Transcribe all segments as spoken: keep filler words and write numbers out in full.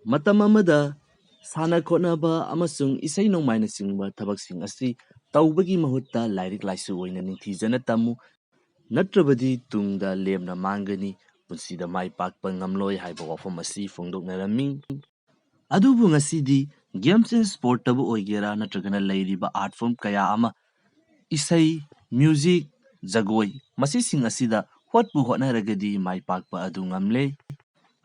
ꯃꯇꯝ ꯑꯃꯗ ꯁꯥꯟꯅ ꯈꯣꯠꯅꯕ ꯑꯃꯁꯨꯡ ꯏꯁꯩ ꯅꯣꯡꯃꯥꯏꯅꯆꯤꯡꯕ ꯊꯕꯛꯁꯤꯡ ꯑꯁꯤ ꯇꯧꯕꯒꯤ ꯃꯍꯨꯠꯇ ꯂꯥꯏꯔꯤꯛ ꯂꯥꯏꯁꯨ ꯑꯣꯏꯅ ꯅꯤꯡꯊꯤꯖꯅ ꯇꯝꯃꯨ, ꯅꯠꯇ꯭ꯔꯕꯗꯤ ꯇꯨꯡꯗ ꯂꯦꯝꯅ ꯃꯥꯡꯒꯅꯤ, ꯄꯨꯟꯁꯤꯗ ꯃꯥꯏ ꯄꯥꯛꯄ ꯉꯝꯂꯣꯏ ꯍꯥꯏꯕ ꯋꯥꯐꯝ ꯑꯁꯤ ꯐꯣꯡꯗꯣꯛꯅꯔꯝꯃꯤ꯫ ꯑꯗꯨꯕꯨ ꯉꯁꯤꯗꯤ games and sportꯇꯕꯨ ꯑꯣꯏꯒꯦꯔꯥ ꯅꯠꯇ꯭ꯔꯒꯅ ꯂꯩꯔꯤꯕ art form ꯀꯌꯥ ꯑꯃ, ꯏꯁꯩ, music, ꯖꯒꯣꯏ, ꯃꯁꯤꯁꯤꯡ ꯑꯁꯤꯗ ꯍꯣꯠꯄꯨ ꯍꯣꯠꯅꯔꯒꯗꯤ ꯃꯥꯏ ꯄꯥꯛꯄ ꯑꯗꯨ ꯉꯝꯂꯦ꯫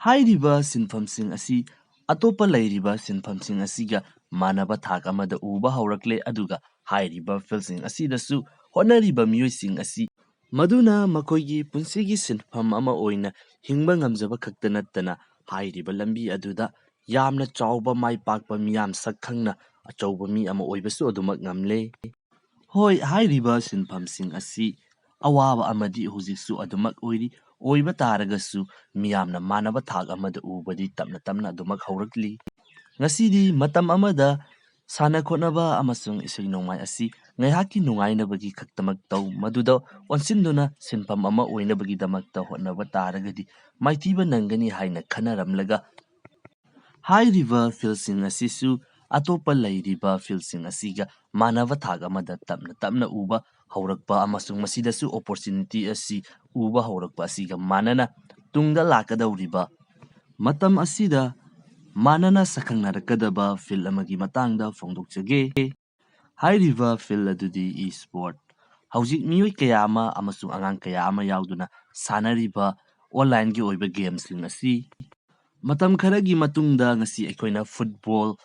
ꯍꯥꯏꯔꯤꯕ ꯁꯤꯟꯐꯝꯁꯤꯡ ꯑꯁꯤ ꯑꯇꯣꯞꯄ ꯂꯩꯔꯤꯕ ꯁꯤꯟꯐꯝꯁꯤꯡ ꯑꯁꯤꯒ ꯃꯥꯟꯅꯕ ꯊꯥꯛ ꯑꯃꯗ ꯎꯕ ꯍꯧꯔꯛꯂꯦ, ꯑꯗꯨꯒ ꯍꯥꯏꯔꯤꯕ fieldꯁꯤꯡ ꯑꯁꯤꯗꯁꯨ ꯍꯣꯠꯅꯔꯤꯕ ꯃꯤꯑꯣꯏꯁꯤꯡ ꯑꯁꯤ, ꯃꯗꯨꯅ ꯃꯈꯣꯏꯒꯤ ꯄꯨꯟꯁꯤꯒꯤ ꯁꯤꯟꯐꯝ ꯑꯃ ꯑꯣꯏꯅ ꯍꯤꯡꯕ ꯉꯝꯖꯕ ꯈꯛꯇ ꯅꯠꯇꯅ, ꯍꯥꯏꯔꯤꯕ ꯂꯝꯕꯤ ꯑꯗꯨꯗ ꯌꯥꯝꯅ ꯆꯥꯎꯕ ꯃꯥꯏ ꯄꯥꯛꯄ ꯃꯤꯌꯥꯝ ꯁꯛ ꯈꯪꯅ ꯑꯆꯧꯕ ꯃꯤ ꯑꯃ ꯑꯣꯏꯕꯁꯨ ꯑꯗꯨꯃꯛ ꯉꯝꯂꯦ꯫ ꯍꯣꯏ, ꯍꯥꯏꯔꯤꯕ ꯁꯤꯟꯐꯝꯁꯤꯡ ꯑꯁꯤ ꯑꯋꯥꯕ ꯑꯃꯗꯤ ꯍꯧꯖꯤꯛꯁꯨ ꯑꯗꯨꯃꯛ ꯑꯣꯏꯔꯤ꯫ ꯑꯣꯏꯕ ꯇꯥꯔꯒꯁꯨ ꯃꯤꯌꯥꯝꯅ ꯃꯥꯟꯅꯕ ꯊꯥꯛ ꯑꯃꯗ ꯎꯕꯗꯤ ꯇꯞꯅ ꯇꯞꯅ ꯑꯗꯨꯃꯛ ꯍꯧꯔꯛꯂꯤ꯫ ꯉꯁꯤꯗꯤ ꯃꯇꯝ ꯑꯃꯗ ꯁꯥꯟꯅ ꯈꯣꯠꯅꯕ ꯑꯃꯁꯨꯡ ꯏꯁꯩ ꯅꯣꯡꯃꯥꯏ ꯑꯁꯤ ꯉꯥꯏꯍꯥꯛꯀꯤ ꯅꯨꯡꯉꯥꯏꯅꯕꯒꯤ ꯈꯛꯇꯃꯛ ꯇꯧ, ꯃꯗꯨꯗ ꯑꯣꯟꯁꯤꯟꯗꯨꯅ ꯁꯤꯟꯐꯝ ꯑꯃ ꯑꯣꯏꯅꯕꯒꯤꯗꯃꯛꯇ ꯍꯣꯠꯅꯕ ꯇꯥꯔꯒꯗꯤ ꯃꯥꯏꯊꯤꯕ ꯅꯪꯒꯅꯤ ꯍꯥꯏꯅ ꯈꯟꯅꯔꯝꯂꯒ, ꯍꯥꯏꯔꯤꯕ fieldꯁꯤꯡ ꯑꯁꯤꯁꯨ ꯑꯇꯣꯞꯄ ꯂꯩꯔꯤꯕ fieldꯁꯤꯡ ꯑꯁꯤꯒ ꯃꯥꯟꯅꯕ ꯊꯥꯛ ꯑꯃꯗ ꯇꯞꯅ ꯇꯞꯅ ꯎꯕ ꯍꯧꯔꯛꯄ ꯑꯃꯁꯨꯡ ꯃꯁꯤꯗꯁꯨ opportunity ꯑꯁꯤ ꯎꯕ ꯍꯧꯔꯛꯄ ꯑꯁꯤꯒ ꯃꯥꯟꯅꯅ, ꯇꯨꯡꯗ ꯂꯥꯛꯀꯗꯧꯔꯤꯕ ꯃꯇꯝ ꯑꯁꯤꯗ ꯃꯥꯟꯅꯅ ꯁꯛꯈꯪꯅꯔꯛꯀꯗꯕ field ꯑꯃꯒꯤ ꯃꯇꯥꯡꯗ ꯐꯣꯡꯗꯣꯛꯆꯒꯦ꯫ ꯍꯥꯏꯔꯤꯕ field ꯑꯗꯨꯗꯤ e-sport꯫ ꯍꯧꯖꯤꯛ ꯃꯤꯑꯣꯏ ꯀꯌꯥ ꯑꯃ ꯑꯃꯁꯨꯡ ꯑꯉꯥꯡ ꯀꯌꯥ ꯑꯃ ꯌꯥꯎꯗꯨꯅ ꯁꯥꯟꯅꯔꯤꯕ onlineꯒꯤ ꯑꯣꯏꯕ gamesꯁꯤꯡ ꯑꯁꯤ꯫ ꯃꯇꯝ ꯈꯔꯒꯤ ꯃꯇꯨꯡꯗ ꯉꯁꯤ ꯑꯩꯈꯣꯏꯅ football,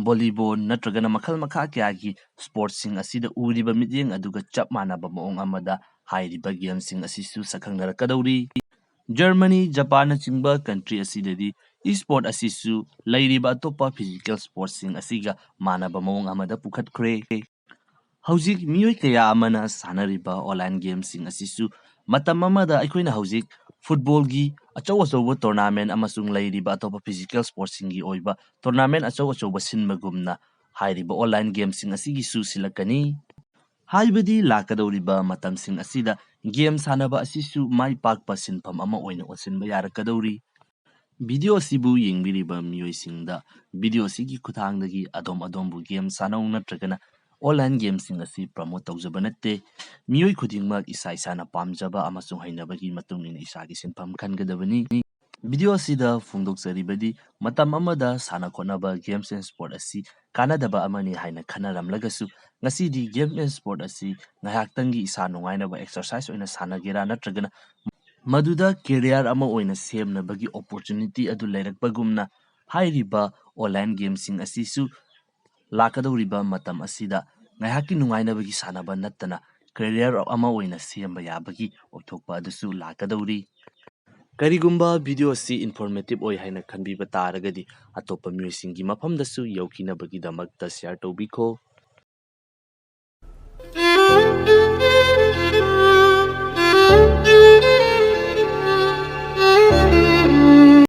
volleyball ꯅꯠꯇ꯭ꯔꯒꯅ ꯃꯈꯜ ꯃꯈꯥ ꯀꯌꯥꯒꯤ sportsꯁꯤꯡ ꯑꯁꯤꯗ ꯎꯔꯤꯕ ꯃꯤꯠꯌꯦꯡ ꯑꯗꯨꯒ ꯆꯞ ꯃꯥꯟꯅꯕ ꯃꯑꯣꯡ ꯑꯃꯗ ꯍꯥꯏꯔꯤꯕ gamesꯁꯤꯡ ꯑꯁꯤꯁꯨ ꯁꯛꯈꯪꯅꯔꯛꯀꯗꯧꯔꯤ꯫ Germany, Japan ꯅꯆꯤꯡꯕ country ꯑꯁꯤꯗꯗꯤ e-sport ꯑꯁꯤꯁꯨ ꯂꯩꯔꯤꯕ ꯑꯇꯣꯞꯄ physical sportsꯁꯤꯡ ꯑꯁꯤꯒ ꯃꯥꯟꯅꯕ ꯃꯑꯣꯡ ꯑꯃꯗ ꯄꯨꯈꯠꯈ꯭ꯔꯦ꯫ ꯍꯧꯖꯤꯛ ꯃꯤꯑꯣꯏ ꯀꯌꯥ ꯑꯃꯅ ꯁꯥꯟꯅꯔꯤꯕ online gamesꯁꯤꯡ ꯑꯁꯤꯁꯨ ꯃꯇꯝ ꯑꯃꯗ ꯑꯩꯈꯣꯏꯅ ꯍꯧꯖꯤꯛ footballꯒꯤ ꯑꯆꯧ ꯑꯆꯧꯕ tournament ꯑꯃꯁꯨꯡ ꯂꯩꯔꯤꯕ ꯑꯇꯣꯞꯄ physical sportsꯁꯤꯡꯒꯤ ꯑꯣꯏꯕ tournament ꯑꯆꯧ ꯑꯆꯧꯕ ꯁꯤꯟꯕꯒꯨꯝꯅ ꯍꯥꯏꯔꯤꯕ online gamesꯁꯤꯡ ꯑꯁꯤꯒꯤꯁꯨ ꯁꯤꯜꯂꯛꯀꯅꯤ꯫ ꯍꯥꯏꯕꯗꯤ ꯂꯥꯛꯀꯗꯧꯔꯤꯕ ꯃꯇꯝꯁꯤꯡ ꯑꯁꯤꯗ game ꯁꯥꯟꯅꯕ ꯑꯁꯤꯁꯨ ꯃꯥꯏ ꯄꯥꯛꯄ ꯁꯤꯟꯐꯝ ꯑꯃ ꯑꯣꯏꯅ ꯑꯣꯟꯁꯤꯟꯕ ꯌꯥꯔꯛꯀꯗꯧꯔꯤ꯫ ꯚꯤꯗꯤꯑꯣ ꯑꯁꯤꯕꯨ ꯌꯦꯡꯕꯤꯔꯤꯕ ꯃꯤꯑꯣꯏꯁꯤꯡꯗ ꯚꯤꯗꯤꯑꯣ ꯑꯁꯤꯒꯤ ꯈꯨꯠꯊꯥꯡꯗꯒꯤ ꯑꯗꯣꯝ ꯑꯗꯣꯝꯕꯨ ꯒꯦꯝ ꯁꯥꯟꯅꯧ ꯅꯠꯇ꯭ꯔꯒꯅ ꯑꯣꯟꯂꯥꯏꯟ ꯒꯦꯝꯁꯤꯡ ꯑꯁꯤ ꯄ꯭ꯔꯃꯣꯠ ꯇꯧꯖꯕ ꯅꯠꯇꯦ꯫ ꯃꯤꯑꯣꯏ ꯈꯨꯗꯤꯡꯃꯛ ꯏꯁꯥ ꯏꯁꯥꯅ ꯄꯥꯝꯖꯕ ꯑꯃꯁꯨꯡ ꯍꯩꯅꯕꯒꯤ ꯃꯇꯨꯡ ꯏꯟꯅ ꯏꯁꯥꯒꯤ ꯁꯤꯟꯐꯝ ꯈꯟꯒꯗꯕꯅꯤ꯫ ꯚꯤꯗꯤꯑꯣ ꯑꯁꯤꯗ ꯐꯣꯡꯗꯣꯛꯆꯔꯤꯕꯗꯤ ꯃꯇꯝ ꯑꯃꯗ ꯁꯥꯟꯅ ꯈꯣꯠꯅꯕ, games and sport ꯑꯁꯤ ꯀꯥꯟꯅꯗꯕ ꯑꯃꯅꯤ ꯍꯥꯏꯅ ꯈꯟꯅꯔꯝꯂꯒꯁꯨ, ꯉꯁꯤꯗꯤ games and sport ꯑꯁꯤ ꯉꯥꯏꯍꯥꯛꯇꯪꯒꯤ ꯏꯁꯥ ꯅꯨꯡꯉꯥꯏꯅꯕ exercise ꯑꯣꯏꯅ ꯁꯥꯟꯅꯒꯦꯔꯥ ꯅꯠꯇ꯭ꯔꯒꯅ ꯃꯗꯨꯗ career ꯑꯃ ꯑꯣꯏꯅ ꯁꯦꯝꯅꯕꯒꯤ opportunity ꯑꯗꯨ ꯂꯩꯔꯛꯄꯒꯨꯝꯅ, ꯍꯥꯏꯔꯤꯕ ꯑꯣꯟꯂꯥꯏꯟ ꯒꯦꯝꯁꯤꯡ ꯑꯁꯤꯁꯨ ꯂꯥꯛꯀꯗꯧꯔꯤꯕ ꯃꯇꯝ ꯑꯁꯤꯗ ꯉꯥꯏꯍꯥꯛꯀꯤ ꯅꯨꯡꯉꯥꯏꯅꯕꯒꯤ ꯁꯥꯟꯅꯕ ꯅꯠꯇꯅ career ꯑꯃ ꯑꯣꯏꯅ ꯁꯦꯝꯕ ꯌꯥꯕꯒꯤ ꯑꯣꯏꯊꯣꯛꯄ ꯑꯗꯨꯁꯨ ꯂꯥꯛꯀꯗꯧꯔꯤ꯫ ꯀꯔꯤꯒꯨꯝꯕ ꯚꯤꯗꯤꯑꯣ ꯑꯁꯤ informative ꯑꯣꯏ ꯍꯥꯏꯅ ꯈꯟꯕꯤꯕ ꯇꯥꯔꯒꯗꯤ, ꯑꯇꯣꯞꯄ ꯃꯤꯑꯣꯏꯁꯤꯡꯒꯤ ꯃꯐꯝꯗꯁꯨ ꯌꯧꯈꯤꯅꯕꯒꯤꯗꯃꯛꯇ share ꯇꯧꯕꯤꯈꯣ꯫